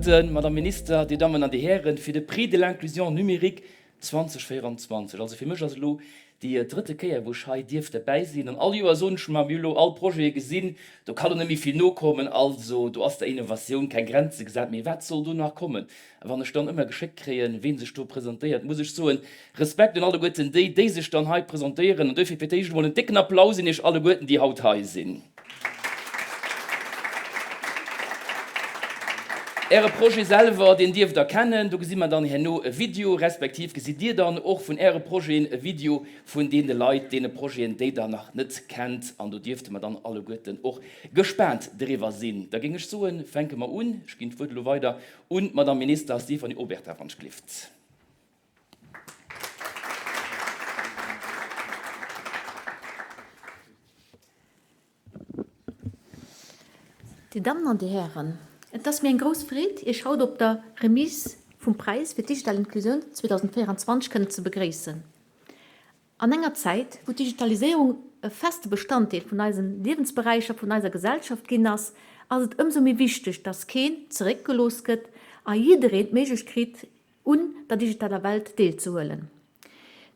alleguerten, Madame Minister, Dir Dammen an Dir Hären, fir de Prix de l'inclusion numérique 2024. Also fir mech ass elo déi drëtte Kéier, wou ech hei dierf derbäi sinn. An all Joer soen ech mer, mir hu lo all Projete gesinn, do ka lo net méi vill nokommen. Also do ass der Innovatioun keng Grenze gesat. Mee wat soll do nach kommen? A wann ech dann ëmmer geschéckt kréien, wee sech do presentéiert, muss ech soen, Respekt un alleguerten déi, déi sech dann hei presentéieren. An duerfir fir d'éischt emol en décken Applaus un Iech alleguerten, déi haut hei sinn. Äre Projet selwer, deen dierft Der kennen. Do gesi mer dann herno e Video, respektiv gesitt Dir dann och vun Äre Projeten e Video vun deene Leit, deene Projeten, déi Der nach net kennt. An do dierfte mer dann alleguerten och gespaant driwwer sinn. Da géing ech soen, fänke mer un. Ech ginn d'Wuert elo weider un d'Madame Minister Stéphanie Obertin, wann ech glift. Dir Dammen an Dir Hären, et ass mir eng grouss Freed, Iech haut op der Remise vum Präis fir d'digital Inklusioun 2024 kënnen ze begréissen. An enger Zäit, wou d'Digitaliséierung e feste Bestanddeel vun eisen Liewensberäicher, vun eiser Gesellschaft ginn ass, ass et ëmsou méi wichteg, dass keen zeréckgelooss gëtt a jiddereen d'Méiglechkeet kritt, un der digitaler Welt deelzehuelen.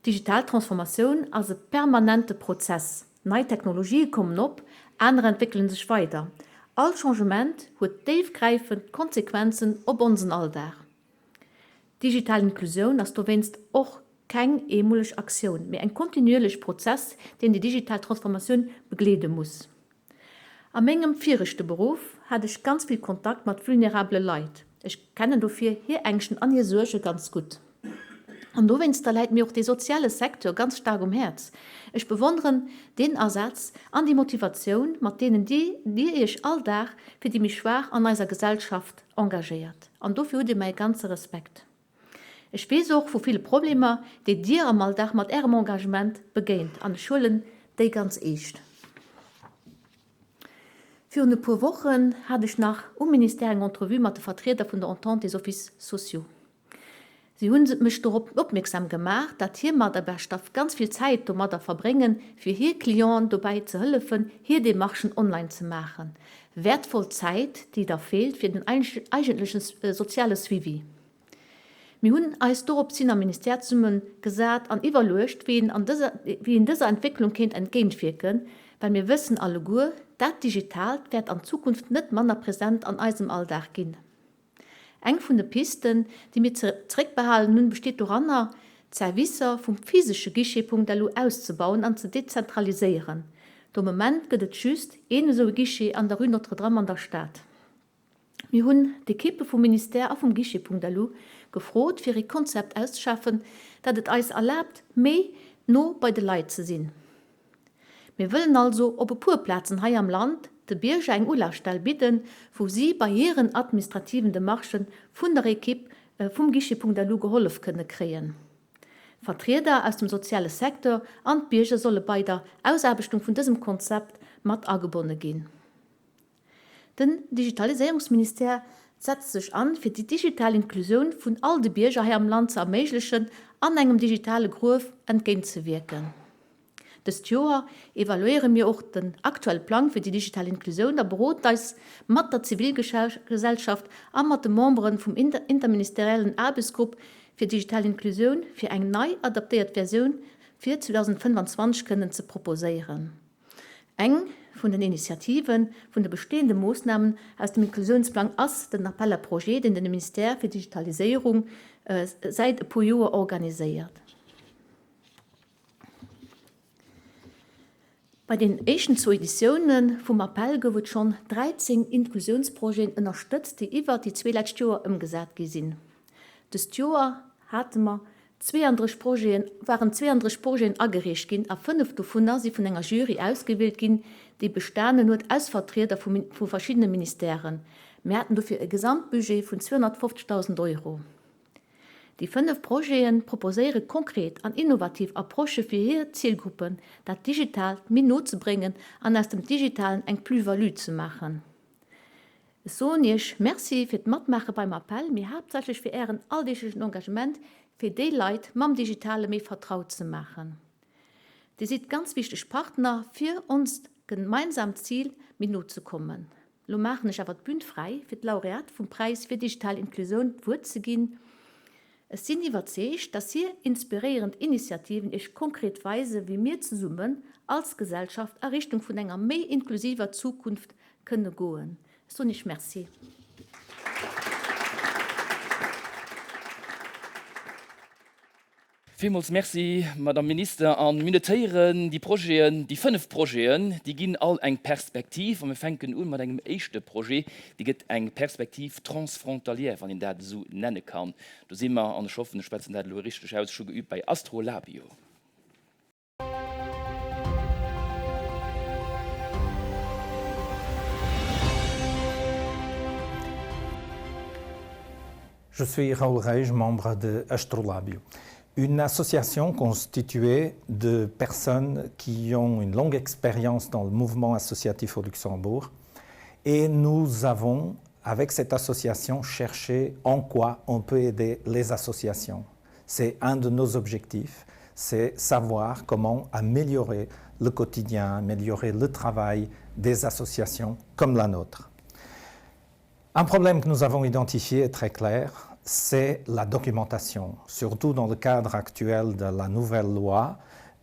D'digital Transformatioun ass e permanente Prozess. Nei Technologië kommen op, aner entwéckele sech weider. All Changement huet déifgräifend Konsequenzen op onsen Alldag. Digital Inklusioun ass dowéinst och keng eemoleg Aktioun, mee eng kontinuierlech Prozess, deen déi digital Transformatioun begleede muss. A mengem viregte Beruff hat ech ganz vill Kontakt mat vulnerabele Leit. Ech kennen dofir hir Ängschten an hir Suerge ganz gutt. An dowéinster läit mir och dee soziale Secteur ganz staark um Häerz. Ech bewonneren deen Asaz an déi Motivatioun, mat deenen Dir Iech all Dag fir déi méi Schwaach an eiser Gesellschaft engagéiert. An dofir hutt Dir mäi ganze Respekt. Ech weess och vu ville Problemer, déi Dir am Alldag mat Ärem Engagement begéint, an ech huelen déi ganz eescht. Virun e puer Wochen hat ech nach um Ministère eng Entrevue mat de Vertrieder vun der Entente des Offices sociaux. Si hu mech dorop opmierksam gemaach, dat hir Mataarbechter ganz vill Zäit domadder verbréngen, fir hir Clienten dobäi ze hëllefen, hir Demarchen online ze maachen. Wäertvoll Zäit, déi da feelt fir den eigentleche soziale Suivi. Mir hunn eis doropshin am Ministère zesumme gesat an iwwerluecht, wéi een an dëser, wéi een dëser Entwécklung kéint entgéintwierken, well mir wëssen alleguer, dat Digitaalt wäert an Zukunft net manner present an eisem Alldag ginn. Eng vun de Pisten, déi mir zeréckbehalen hunn, besteet doranner, d'Servicer vum physesche Guichet.lu auszebauen an ze dezentraliséieren. De Moment gëtt et just een esou e Guichet an der Rue Notre-Dame an der Stad. Mir hunn d'Ekippe vum Ministère a vum Guichet.lu gefrot, fir ee Konzept auszeschaffen, dat et eis erlaabt, méi no bei de Leit ze sinn. Mir wëllen also op e puer Plazen hei am Land de Bierger eng Ulafstell bidden, wou si bei hiren administrativen Demarchë vun der Ekipp vum Guichet.lu gehollef kënne kréien. Vertrieder aus dem soziale Secteur an d'Bierger solle bei der Ausaarbechtung vun dësem Konzept mat agebonne ginn. Den Digitaliséierungsministère setzt sech an, fir déi digital Inklusioun vun all de Bierger hei am Land ze erméiglechen an engem digitale Gruef entgéintzewierken. Dëst Joer evaluéiere mir och den aktuelle Plang fir déi digital Inklusioun a beroden eis mat der Zivilgesellschaft a mat de Membere vum interministeriellen Aarbechtsgrupp fir digital Inklusioun, fir eng nei adaptéiert Versioun fir 2025 kënnen ze proposéieren. Eng vun den Initiative vun de bestehende Moossnamen aus dem Inklusiounsplang ass den Appel à projets, deen de Ministère fir Digitaliséierung säit e puer Joer organiséiert. Bei den éischten zwou Editioune vum Appell gouf et schonn 13 Inklusiounsprojeten ënnerstëtzt, déi iwwert déi zwee lescht Joer ëmgesat gi sinn. Dëst Joer hate mer 32 Projeten, waren 32 Projeten agereecht ginn a 5 dovunner si vun enger Jury ausgewielt ginn, déi bestanen huet aus Vertrieder vu verschiddene Ministèren. Mir haten dofir e Gesamtbudget vun 250.000 Euro. Déi 5 Projete proposéiere konkret an innovativ Approchë fir hir Zielgruppen dat Digitaalt méi no ze bréngen an aus dem Digitalen eng Plus-value ze maachen. Ech soen Iech Merci fir d'Matmaache beim Appell, mee haaptsächlech fir Ären alldeeglechen Engagement, fir déi Leit mam Digitale méi vertraut ze maachen. Dir sidd ganz wichteg Partner, fir onst gemeinsaamt Zil méi no ze kommen. Elo maachen ech awer d'Bün fräi, fir d'Laureate vum Präis fir digital Inklusioun d'Wuert ze ginn. Ech sinn iwwerzeegt, dass hir inspiréierend Initiativen Iech konkret weisen, wéi mir zesummen als Gesellschaft a Richtung vun enger méi inklusiver Zukunft kënne goen. Ech soen Iech Merci. Villmools Merci, Madame Minister. A mir notéieren déi Projeten, déi fënnf Projeten, déi ginn all eng Perspektiv. A mir fänken u mat engem éischte Projet, dee gëtt eng Perspektiv transfrontalière, wann een dat esou nenne kann. Do si mer, an ech hoffen, ech schwätzen dat elo richteg aus, ech hu geübt, bei Astrolabio. Je suis Raoul Reig, membre de Astrolabio, une association constituée de personnes qui ont une longue expérience dans le mouvement associatif au Luxembourg. Et nous avons, avec cette association, cherché en quoi on peut aider les associations. C'est un de nos objectifs, c'est savoir comment améliorer le quotidien, améliorer le travail des associations comme la nôtre. Un problème que nous avons identifié est très clair, c'est la documentation. Surtout dans le cadre actuel de la nouvelle loi,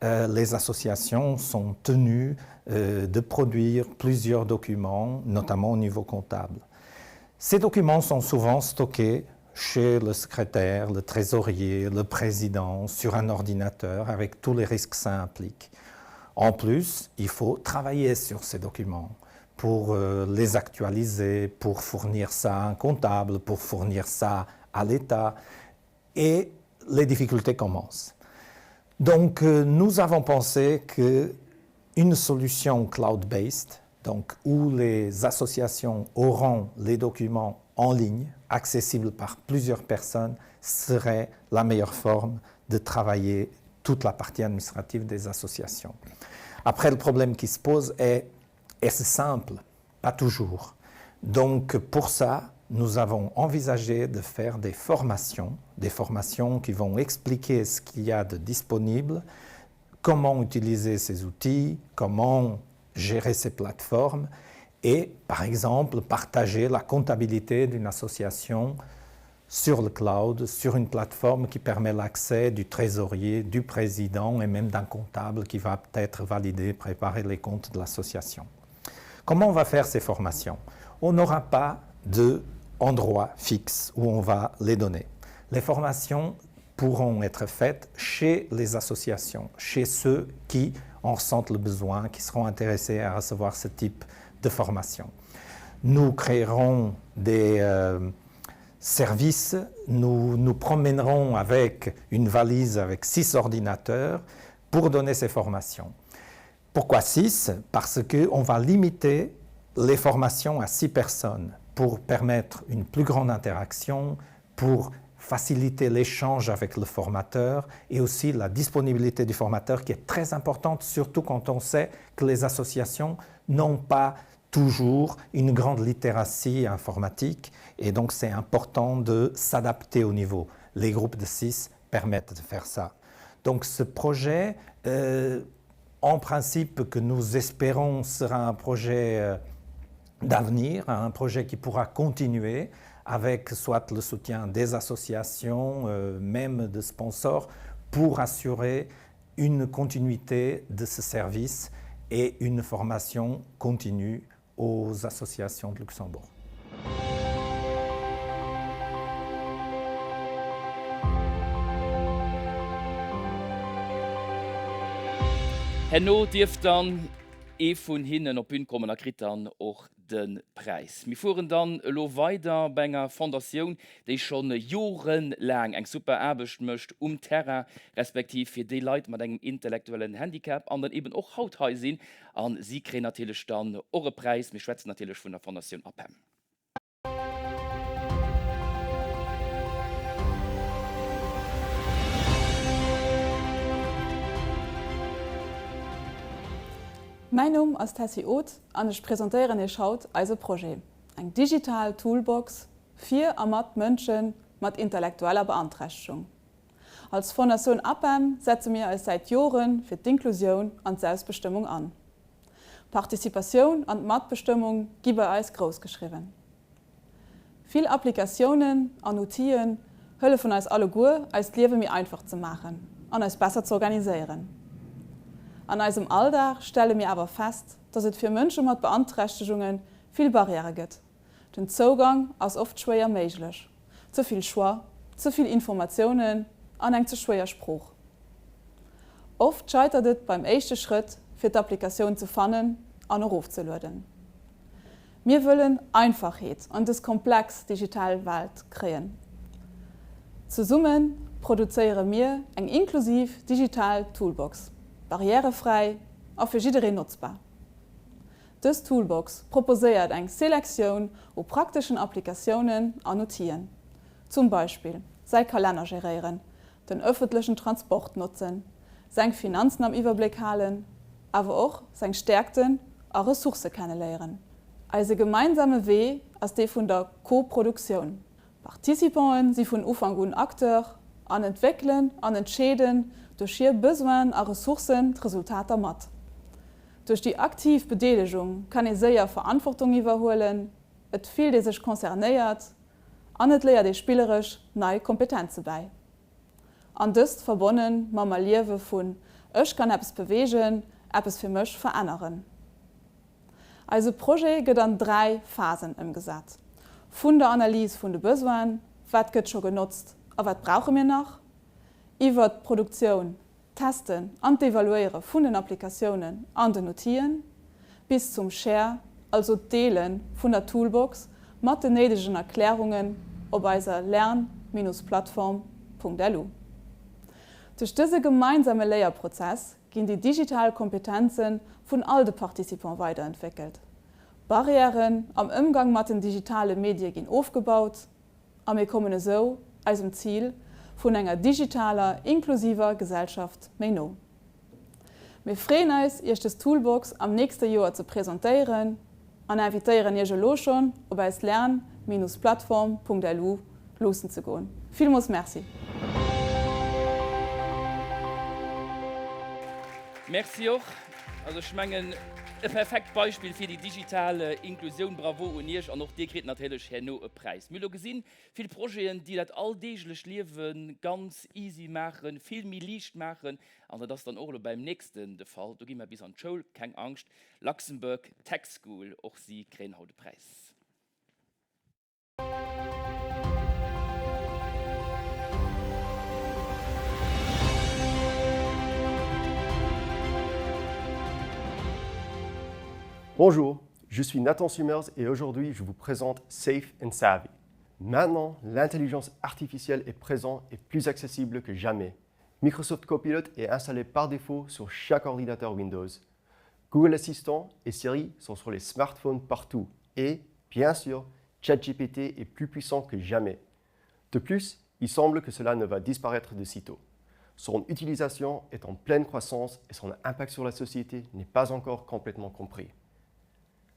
euh, les associations sont tenues euh, de produire plusieurs documents, notamment au niveau comptable. Ces documents sont souvent stockés chez le secrétaire, le trésorier, le président, sur un ordinateur, avec tous les risques que ça implique. En plus, il faut travailler sur ces documents pour euh, les actualiser, pour fournir ça à un comptable, pour fournir ça à l'État. Et les difficultés commencent. Donc euh, nous avons pensé que une solution cloud-based, donc où les associations auront les documents en ligne, accessibles par plusieurs personnes, serait la meilleure forme de travailler toute la partie administrative des associations. Après, le problème qui se pose est, est-ce simple Pas toujours. Donc pour ça, nous avons envisagé de faire des formations, des formations qui vont expliquer ce qu'il y a de disponible, comment utiliser ces outils, comment gérer ces plateformes et, par exemple, partager la comptabilité d'une association sur le cloud, sur une plateforme qui permet l'accès du trésorier, du président et même d'un comptable qui va peut-être valider, préparer les comptes de l'association. Comment on va faire ces formations On n'aura pas d'endroit fixe où on va les donner. Les formations pourront être faites chez les associations, chez ceux qui en ressentent le besoin, qui seront intéressés à recevoir ce type de formation. Nous créerons des euh, services, nous nous promènerons avec une valise avec six ordinateurs pour donner ces formations. Pourquoi six Parce qu'on va limiter les formations à six personnes pour permettre une plus grande interaction, pour faciliter l'échange avec le formateur et aussi la disponibilité du formateur qui est très importante, surtout quand on sait que les associations n'ont pas toujours une grande littératie informatique et donc c'est important de s'adapter au niveau. Les groupes de six permettent de faire ça. Donc ce projet, euh, en principe que nous espérons sera un projet euh, d'avenir, un projet qui pourra continuer avec soit le soutien des associations, euh, même de sponsors, pour assurer une continuité de ce service et une formation continue aux associations de Luxembourg. Herno dierf dann ee vun hinnen op d'Bün kommen a kritt dann och de Präis. Mir fueren dann elo weider bei enger Fondatioun, déi scho jorelaang eng super Aarbecht mécht um Terrain, respektiv fir déi Leit mat engem intellektuellen Handicap an dann eben och haut hei sinn. A si kréien natierlech dann och e Präis. Mir schwätzen natierlech vun der Fondatioun APEM. Mäin Numm ass Tessy Oth an ech presentéieren Iech haut eise Projet, eng digital Toolbox fir a mat Mënsche mat intellektueller Beanträchtegung. Als Fondatioun APEM setze mir eis säit Jore fir d'Inklusioun an d'Selbstbestëmmung an. D'Participatioun an d'Matbestëmmung gi bei eis grouss geschriwwen. Vill Applikatiounen an Outile hëllefen eis alleguer, eist Liewe méi einfach ze maachen an eis besser ze organiséieren. An eisem Alldag stelle mir awer fest, dass et fir Mënsche mat Beanträchtegunge vill Barrièrë gëtt. Den Zougang ass oft schwéier méiglech, ze vill Choix, ze vill Informatiounen an eng ze schwéier Sprooch. Oft scheitert et beim éischte Schrëtt fir d'Applikatioun ze fannen an erofzelueden. Mir wëllen Einfachheet an dës komplex digital Welt kréien. Zesumme produzéiere mir eng inklusiv digital Toolbox, barrièrefräi a fir jiddereen notzbar. Dës Toolbox proposéiert eng Selektioun u prakteschen Applikatiounen an Outien, zum Beispill säi Kalenner geréieren, den ëffentlechen Transport notzen, seng Finanzen am Iwwerbléck halen, awer och seng Stäerkten a Ressourcë kenneléieren. Eise gemeinsame Wee ass dee vun der Co-Produktioun. D'Participanten si vun Ufank un Acteur an entwéckelen an entscheeden duerch hir Besoinen a Ressourcen d'Resultater mat. Duerch déi aktiv Bedeelegung kann ee séier Verantwortung iwwerhuelen, et fillt ee sech concernéiert an et léiert ee spilleresch nei Kompetenze bäi. An dëst verbonne mam Erliewe vun Ech kann eppes beweegen, eppes fir mech veränneren. Eise Projet gëtt an 3 Phasen ëmgesat, vun der Analys vun de Besoinen, wat gëtt scho genotzt a wat brauche mir nach, iwwert d'Produktioun d'Testen an d'Evaluéiere vun den Applikatiounen an den Outile bis zum Share, also d'Deele vun der Toolbox mat den néidegen Erklärungen op eiser lern-plattform.lu. Duerch dëse gemeinsame Léierprozess ginn déi digital Kompetenze vun all de Participants weiderentwéckelt, Barrièren am Ëmgang mat den digitale Medie ginn ofgebaut A mir kommen esou eisem Zil vun enger digitaler, inklusiver Gesellschaft méi no. Mir freeën eis, Iech des Toolbox am nächste Joer ze presentéieren an invitéieren Iech elo schonn op eis lern-plattform.lu luussen ze goen. Villmools Merci! Merci och. Also ech mengen, e perfekt Beispill fir déi digital Inklusioun. Bravo un Iech an och Dir kritt natierlech herno e Präis. Mir hu lo gesinn, vill Projeten, déi dat alldeeglecht Liewe ganz easy maachen, vill méi liicht maachen. An dat ass dann och elo beim nächsten de Fall. Do gi mer bis an d'Schoul, keng Angscht, Luxembourg Tech School, och si kréien haut e Präis. Bonjour, je suis Nathan Summers et aujourd'hui je vous présente Safe and Savvy. Maintenant, l'intelligence artificielle est présente et plus accessible que jamais. Microsoft Copilot est installé par défaut sur chaque ordinateur Windows. Google Assistant et Siri sont sur les smartphones partout et, bien sûr, ChatGPT est plus puissant que jamais. De plus, il semble que cela ne va disparaître de sitôt. Son utilisation est en pleine croissance et son impact sur la société n'est pas encore complètement compris.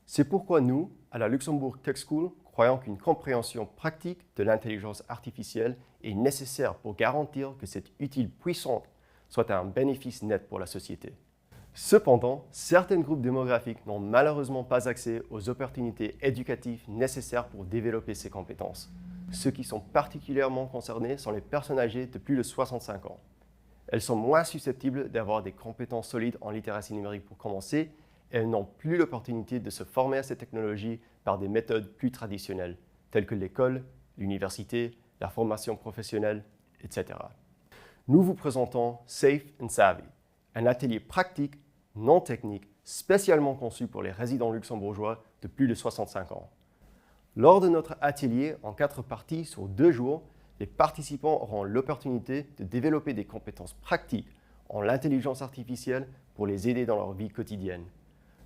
C'est pourquoi nous, à la Luxembourg Tech School, croyons qu'une compréhension pratique de l'intelligence artificielle est nécessaire pour garantir que cette utile puissante soit un bénéfice net pour la société. Cependant, certains groupes démographiques n'ont malheureusement pas accès aux opportunités éducatives nécessaires pour développer ces compétences. Ceux qui sont particulièrement concernés sont les personnes âgées de plus de 65 ans. Elles sont moins susceptibles d'avoir des compétences solides en littératie numérique pour commencer et elles n'ont plus l'opportunité de se former à ces technologies par des méthodes plus traditionnelles, telles que l'école, l'université, la formation professionnelle, etc. Nous vous présentons Safe and Savvy, un atelier pratique, non technique, spécialement conçu pour les résidents luxembourgeois de plus de 65 ans. Lors de notre atelier en quatre parties sur deux jours, les participants auront l'opportunité de développer des compétences pratiques en l'intelligence artificielle pour les aider dans leur vie quotidienne.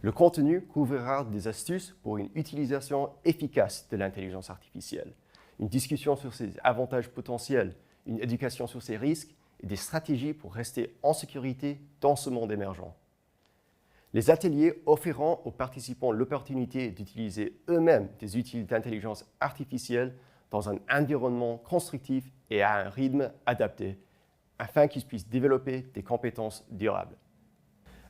Le contenu couvrira des astuces pour une utilisation efficace de l'intelligence artificielle, une discussion sur ses avantages potentiels, une éducation sur ses risques et des stratégies pour rester en sécurité dans ce monde émergent. Les ateliers offriront aux participants l'opportunité d'utiliser eux-mêmes des outils d'intelligence artificielle dans un environnement constructif et à un rythme adapté, afin qu'ils puissent développer des compétences durables.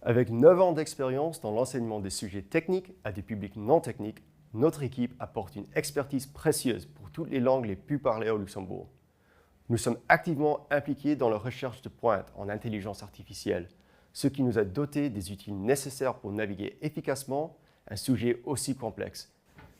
Avec 9 ans d'expérience dans l'enseignement des sujets techniques à des publics non techniques, notre équipe apporte une expertise précieuse pour toutes les langues les plus parlées au Luxembourg. Nous sommes activement impliqués dans la recherche de pointe en intelligence artificielle, ce qui nous a dotés des outils nécessaires pour naviguer efficacement un sujet aussi complexe.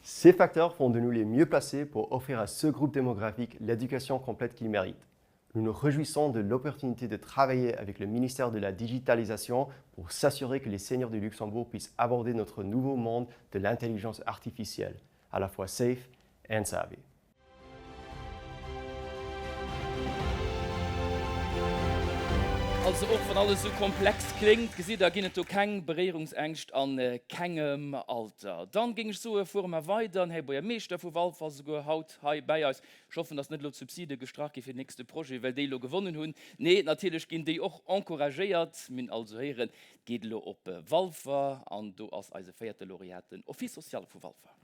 Ces facteurs font de nous les mieux placés pour offrir à ce groupe démographique l'éducation complète qu'il mérite. Nous nous réjouissons de l'opportunité de travailler avec le ministère de la Digitalisation pour s'assurer que les seigneurs du Luxembourg puissent aborder notre nouveau monde de l'intelligence artificielle, à la fois safe and savvy. Also och wann alles esou komplex kléngt, gesitt der, ginn et do keng Beréierungsängscht a kengem Alter. Dann géing ech soe fuere mer weider. Den Här Buergermeeschter vu Walfer ass esouguer haut hei bäi eis. Ech hoffen, dass net elo d'Subside gestrach gi fir den nächste Projet, well déi elo gewonnen hunn. Nee, natierlech ginn déi och encouragéiert. Mir hunn also héieren, et geet elo op Walfer an do ass eise véierte Laureat den Office social vu Walfer.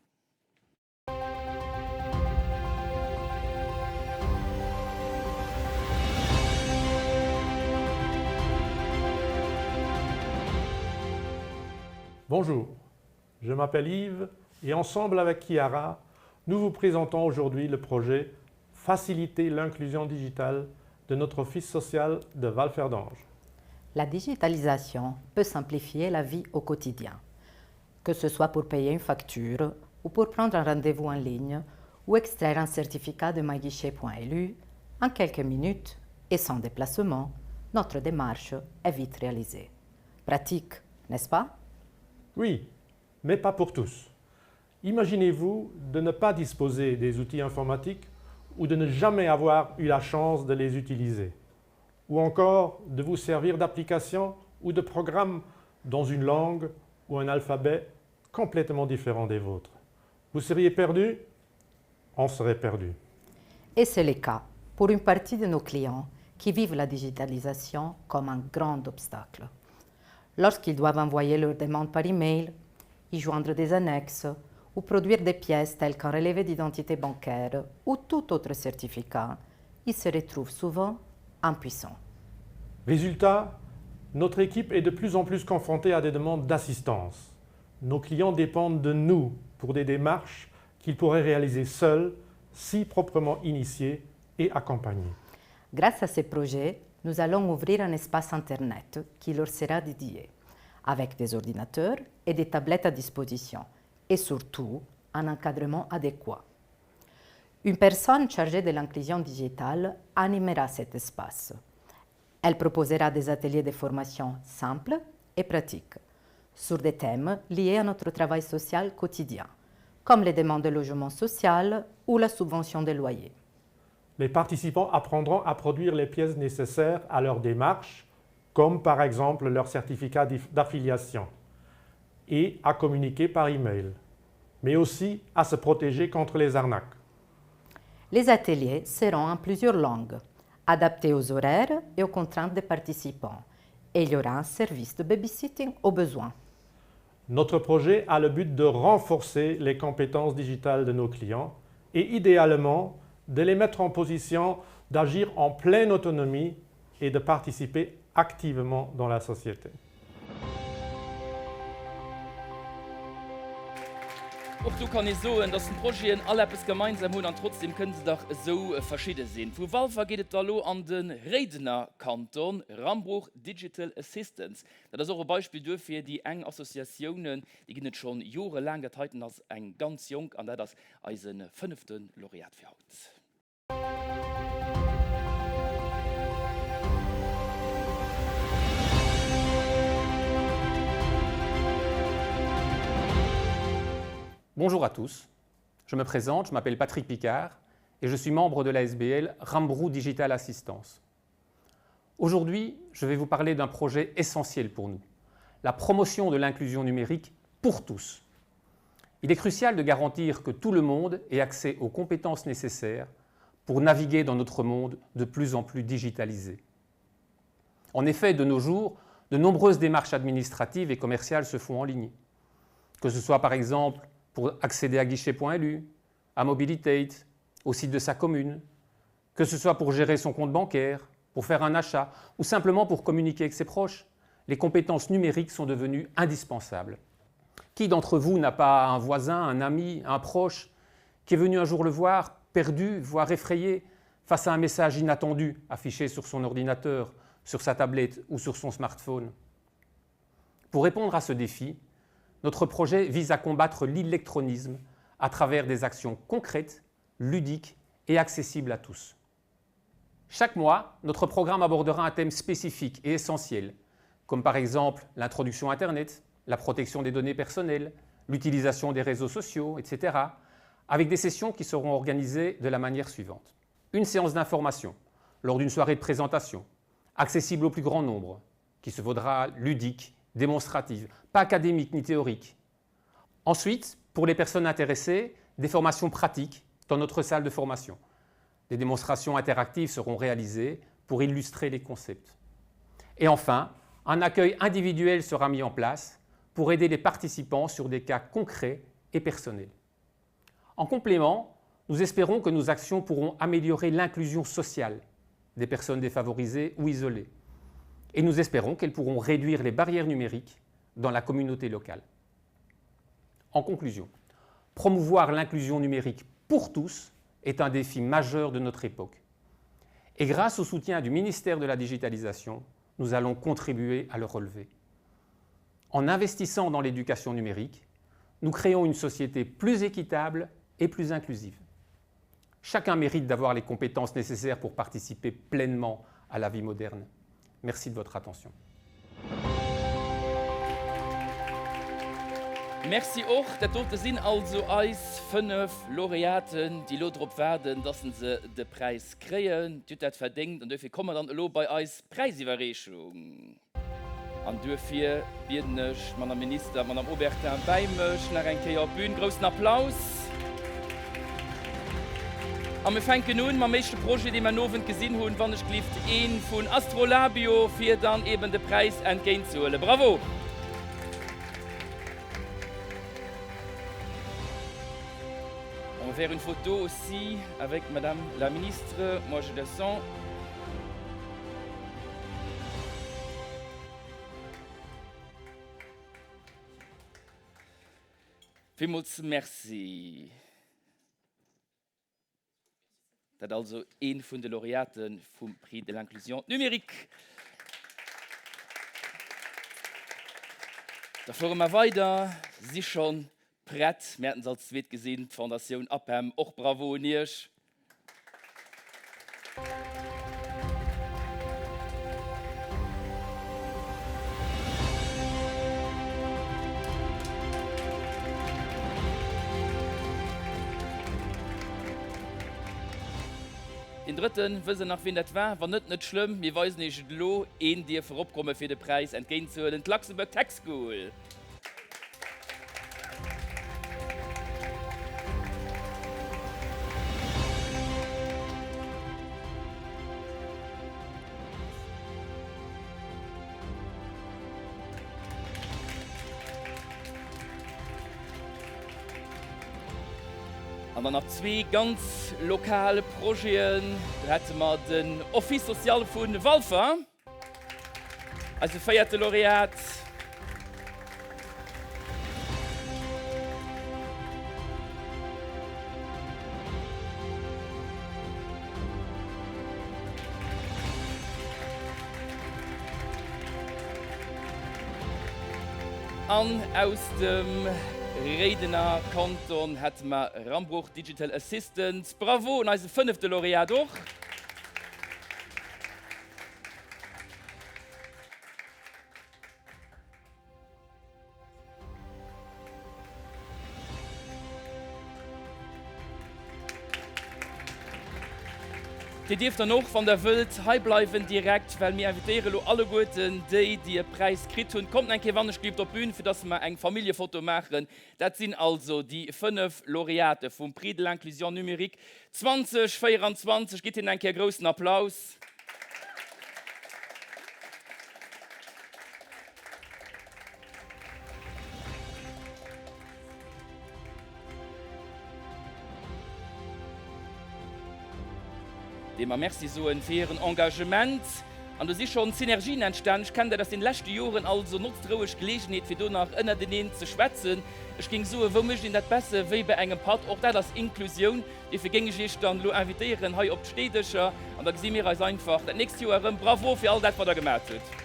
Bonjour, je m'appelle Yves et ensemble avec Chiara, nous vous présentons aujourd'hui le projet Faciliter l'inclusion digitale de notre office social de Valferdange. La digitalisation peut simplifier la vie au quotidien que ce soit pour payer une facture ou pour prendre un rendez-vous en ligne ou extraire un certificat de myguichet.lu, en quelques minutes et sans déplacement, notre démarche est vite réalisée. Pratique, n'est-ce pas Oui, mais pas pour tous. Imaginez-vous de ne pas disposer des outils informatiques ou de ne jamais avoir eu la chance de les utiliser, ou encore de vous servir d'applications ou de programmes dans une langue ou un alphabet complètement différent des vôtres. Vous seriez perdu On serait perdu. Et c'est le cas pour une partie de nos clients qui vivent la digitalisation comme un grand obstacle. Lorsqu'ils doivent envoyer leur demande par email, y joindre des annexes ou produire des pièces telles qu'un relevé d'identité bancaire ou tout autre certificat, ils se retrouvent souvent impuissants. Résultat, notre équipe est de plus en plus confrontée à des demandes d'assistance. Nos clients dépendent de nous pour des démarches qu'ils pourraient réaliser seuls si proprement initiés et accompagnés. Grâce à ces projets, nous allons ouvrir un espace Internet qui leur sera dédié, avec des ordinateurs et des tablettes à disposition, et surtout un encadrement adéquat. Une personne chargée de l'inclusion digitale animera cet espace. Elle proposera des ateliers de formation simples et pratiques sur des thèmes liés à notre travail social quotidien, comme les demandes de logement social ou la subvention des loyers. Les participants apprendront à produire les pièces nécessaires à leur démarche, comme par exemple leur certificat d'affiliation, et à communiquer par e-mail, mais aussi à se protéger contre les arnaques. Les ateliers seront en plusieurs langues, adaptés aux horaires et aux contraintes des participants, et il y aura un service de babysitting au besoin. Notre projet a le but de renforcer les compétences digitales de nos clients et idéalement de les mettre en position d'agir en pleine autonomie et de participer activement dans la société. Och do kann ee soen, dass den Projeten all eppes gemeinsam hunn an trotzdem kënne se dach esou verschidde sinn. Vu Walfer geet et da lo an de Réidener Kanton, Rambruch Digital Assistance. Dat ass och e Beispill duerfir, déi eng Associatiounen, déi ginn et schonn jorelaang, dat heiten ass eng ganz jonk an dat ass eise fënnefte Laureat fir haut. Bonjour à tous. Je me présente, je m'appelle Patrick Picard et je suis membre de la SBL Rambrou Digital Assistance. Aujourd'hui, je vais vous parler d'un projet essentiel pour nous, la promotion de l'inclusion numérique pour tous. Il est crucial de garantir que tout le monde ait accès aux compétences nécessaires pour naviguer dans notre monde de plus en plus digitalisé. En effet, de nos jours, de nombreuses démarches administratives et commerciales se font en ligne. Que ce soit par exemple pour accéder à guichet.lu, à Mobilitate, au site de sa commune, que ce soit pour gérer son compte bancaire, pour faire un achat ou simplement pour communiquer avec ses proches. les compétences numériques sont devenues indispensables. Qui d'entre vous n'a pas un voisin, un ami, un proche qui est venu un jour le voir, perdu, voire effrayé, face à un message inattendu affiché sur son ordinateur, sur sa tablette ou sur son smartphone Pour répondre à ce défi, notre projet vise à combattre l'électronisme à travers des actions concrètes, ludiques et accessibles à tous. Chaque mois, notre programme abordera un thème spécifique et essentiel, comme par exemple l'introduction Internet, la protection des données personnelles, l'utilisation des réseaux sociaux, etc., avec des sessions qui seront organisées de la manière suivante. Une séance d'information, lors d'une soirée de présentation, accessible au plus grand nombre, qui se vaudra ludique, démonstrative, pas académique ni théorique. Ensuite, pour les personnes intéressées, des formations pratiques dans notre salle de formation. Des démonstrations interactives seront réalisées pour illustrer les concepts. Et enfin, un accueil individuel sera mis en place pour aider les participants sur des cas concrets et personnels. En complément, nous espérons que nos actions pourront améliorer l'inclusion sociale des personnes défavorisées ou isolées. Et nous espérons qu'elles pourront réduire les barrières numériques dans la communauté locale. En conclusion, promouvoir l'inclusion numérique pour tous est un défi majeur de notre époque. Et grâce au soutien du ministère de la Digitalisation, nous allons contribuer à le relever. En investissant dans l'éducation numérique, nous créons une société plus équitable et plus inclusive. Chacun mérite d'avoir les compétences nécessaires pour participer pleinement à la vie moderne. Merci de votre attention. Merci och. Dat dote sinn also eis 5 Laureaten, déi elo drop waarden, dass se de Präis kréien. Dir hutt dat verdéngt an duerfir komme mer dann elo bei eis Präisiwwerreechung. An duerfir bieden ech d'Madame Minister, d'Madame Obertin, bäi mech nach eng Kéier op d'Bün. Groussen Applaus. A mir fänken un mam éischte Projet, dee mer en Owend gesinn hunn, wann ech glift, ee vun Astrolabio, fir dann eben de Präis entgéintzehuelen. Bravo! On va faire une photo aussi avec Madame la Ministre. Moi, je descends. Villmools Merci. Dat also ee vun de Laureate vum Prix de l'inclusion numérique. Da fuere mer weider, si schonn prett. Mir haten se als zweet gesinn, d'Fondatioun APEM. Och Bravo un Iech. Deen drëtten, wësst der nach wien dat war? Wann net, net schlëmm, mir weisen iech et elo. Een dierf eropkomme fir de Präis entgéintzehuelen, d'Luxembourg Tech School. An dann nach zwee ganz lokal Projeten. Do hätte mer den Office social vu Walfer. Eise véierte Laureat. An aus dem Réidener Kanton hätte mer Rambruch Digital Assistants. Bravo un eise fënnefte Laureat och. Dir dierft dann och, wann der wëllt, hei bleiwen direkt, well mir invitéiere lo alleguerten déi, déi e Präis kritt hunn. Kommt eng Kéier wannechgelift op d'Bün, fir dass mer eng Familljefoto maachen. Dat sinn also déi 5 Laureate vum Prix de l'inclusion numérique 2024. Gitt hinnen eng Kéier e groussen Applaus. Deem mer Merci soen fir hiren Engagement. An do si schonn Synergien entstan. Ech kennen dat aus den leschte Joren. Also notzt roueg d'Geleegenheet, fir do nach ënnerteneen ze schwätzen. Ech géing soen, wou mécht een dat besser wéi bei engem Patt? Och dat ass Inklusioun. Duerfir géing ech Iech dann elo invitéieren hei op d'Steedëscher an da gesi mir eis einfach dat nächst Joer erëm. Bravo fir all dat, wat Der gemat hutt.